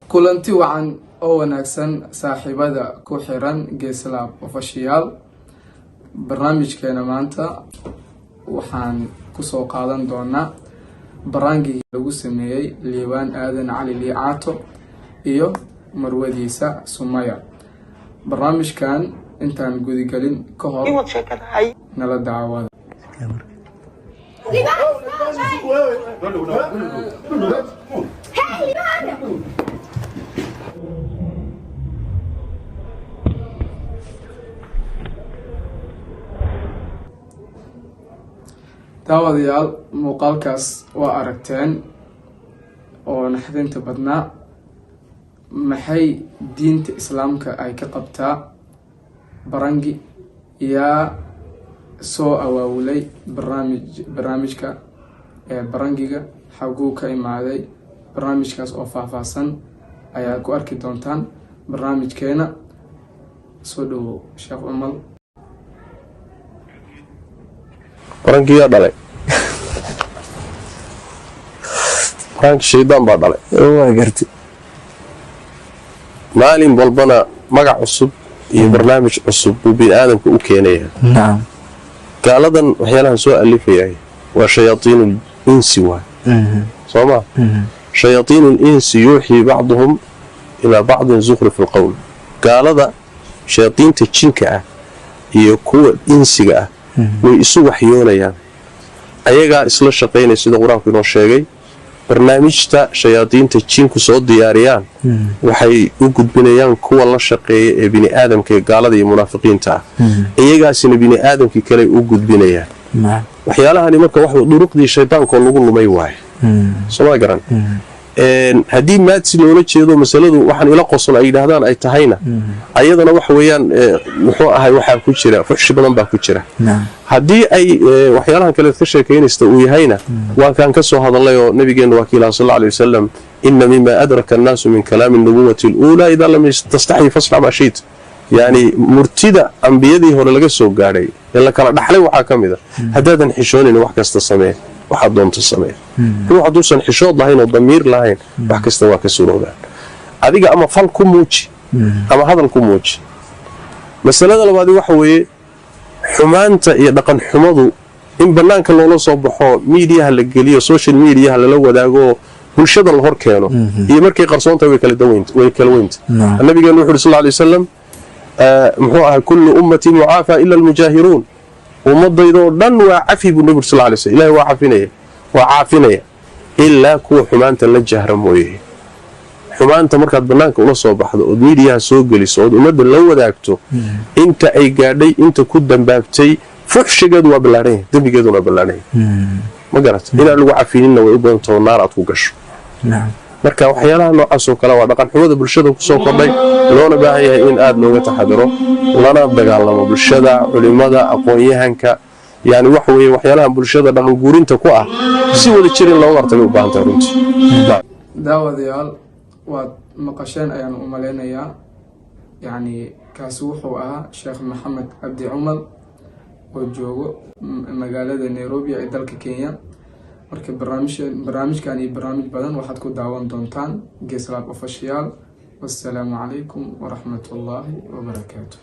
Kulanti wacan oo wanaagsan, saaxiibada ku xiran Geeslaab Official. Barnaamijkeena maanta waxaan kusoo qaadan doonaa prank-gii lagu sameeyey Liibaan Aadan Cali Liicaato iyo marwadiisa Sumaya. Barnaamijkan intaan gudigelin ka hor, nala daawada. Liibaan! Hey, Liibaan! Daawadayaal, muuqaalkaas waa aragteen oo naxdinta badnaa. Maxay diinta Islaamka ay ka qabtaa prank-gi? Yaa soo awaawulay barnaamijka ee prank-giga? Xaguu ka imaaday? Barnaamijkaas oo faahfaahsan ayaa ku arki doontaan barnaamijkeena. Soo dhawow, Sheekh Umal. Prank-giyaa dhalay? Prank shaydaan baa dhalay. Waa garti. Maalin walbana magac cusub iyo barnaamij cusub buu bini aadamka u keenaya. Gaaladan waxyaalahan soo alifayay waa shayaatiinul insi waay, soo ma? Shayaatiinul insi yuuxii bacduhum ilaa bacdin zukhruf alqowl. Gaalada shayaadiinta jinka ah iyo kuwa insiga ah way isu waxyoonayaan, ayagaa isla shaqaynaya, sida Qur-aanku inoo sheegay. Barnaamijta shayaadiinta jinku soo diyaariyaan waxay u gudbinayaan kuwa la shaqeeya ee bini aadamka ee gaalada iyo munaafiqiinta ah, iyagaasina bini aadamkii kale u gudbinayaan. Waxyaalahani marka wax duruqdii shaydaankaoo lagu lumay waaye, sooma garan? Haddii maadsi loola jeedo masaladu, waxaan ila qosol ay yidhaahdaan ay tahayna, ayadana waxa weeyaan, muxuu ahay, waxaa ku jira fuxshi badan baa ku jira. Haddii ay waxyaalahan kaleed ka sheekaynaysta uu yahayna, waa kaan ka soo hadalay oo nabigeennu waa kii lahaa, sal alay wasalam: "Ina mima adraka annaasu min kalaami nubuwati aluulaa, idaa lam tastaxyi fasnac maa shita." Yacni murtida ambiyadii hore laga soo gaadhay ee la kala dhaxlay waxaa ka mid a: haddaadan xishoonayn, wax kasta samee, waxaad doonto samee. Ruux hadduusan xishood lahayn oo damiir lahayn, wax kasta waa ka suroobaan. Adiga ama fal ku muuji ama hadal ku muuji. Masalada labaadi waxa weeye xumaanta iyo dhaqan xumadu in bannaanka loola soo baxo, miidiyaha la geliyo, social mediaha lala wadaago, bulshada la hor keeno, iyo markay qarsoon tahay way kala weynta. Nabigeenu wuxu uhi, sal alay wasalam, muxuu ahaa: "Kullu ummatii mucaafa ila almujaahiruun." Ummaddaydoo dhan waa cafi buu nabigu sal lay slam. Ilahi waa cafinaya, waa caafinaya, ilaa kuwa xumaanta la jahra mooye. Xumaanta markaad bannaanka ula soo baxdo ood miidiyaha soo geliso ood ummadda la wadaagto, inta ay gaadhay, inta ku dambaabtay, fuxshigeedu waa ballaadhan yahay, dembigeeduna waa ballaadhan yahay, ma garata? Inaan lagu cafininna way u badantao, naar aad ku gasho. Marka waxyaalaha noocaas oo kale waa dhaqan xumada bulshada kusoo kordhay, loona baahan yahay in aada looga taxadiro lana dagaalamo, bulshada, culimada, aqoon-yahanka. Yani waxa weeye, waxyaalahan bulshada dhaqan guurinta ku ah si wada jir in looga hortagay u baahan tahay runtii. Daawadayaal, waad maqasheen ayaan u maleynayaa. Yacni kaasi wuxuu ahaa Sheekh Maxamed Cabdi Cumal oo joogo magaalada Nairobi ee dalka Kenya. Marka barnaamijkan iyo barnaamij badan waxaad ku daawan doontaan Geeslaab Official. Wassalaamu calaykum waraxmatullaahi wabarakaatu.